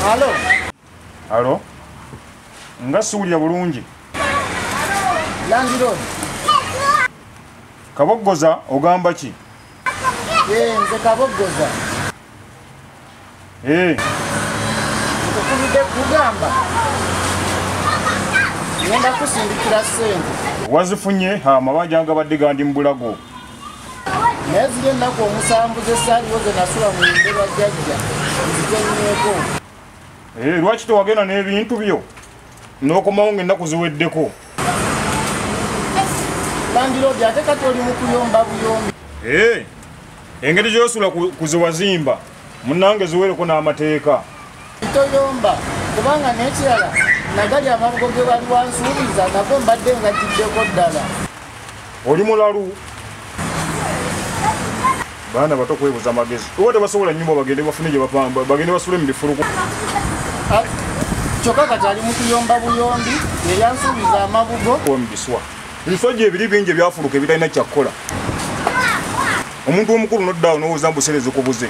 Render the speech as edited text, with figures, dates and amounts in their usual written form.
Alo. Alo. Nga siwulira bulungi. Landlord. Kaboggoza ogamba ki? Nze Kaboggoza. Nkukubidde kugamba. Ngenda kusindikira ssente. Wazifunye amabanja gabadde gandi mu bulago. Naye ziri ennaku 7 z'essaaliwo ze nasula mu lumbe lwa jjajja nzigenyeeko. Lwaki tewagenda n'ebintu byo n'okomawo ng'ennaku ziweddeko? Landlord ate kati oli mu kuyomba buyombi. Engeri gy'osula ku ze wazimba munnange ziwereko n'amateeka. Toyomba kubanga n'ekirala nagali amabugo ge wali wansuubiza nago mbadde ngagiddeko ddala. Oli mulalu. Baana bato kwebuza amagezi. Oba tebasobola nnyumba bagende bafune gye bapamba, bagende basule mu bifuluko. Kyokka kati ali mu kuyomba buyombi yeyansuubiza amabugo. Mu biswa. Ebiswa ebiri bingi ebyafuluka ebitalina kyakukola. Omuntu omukulu n'oddaawo n'owooza mbu ssente zikubuze.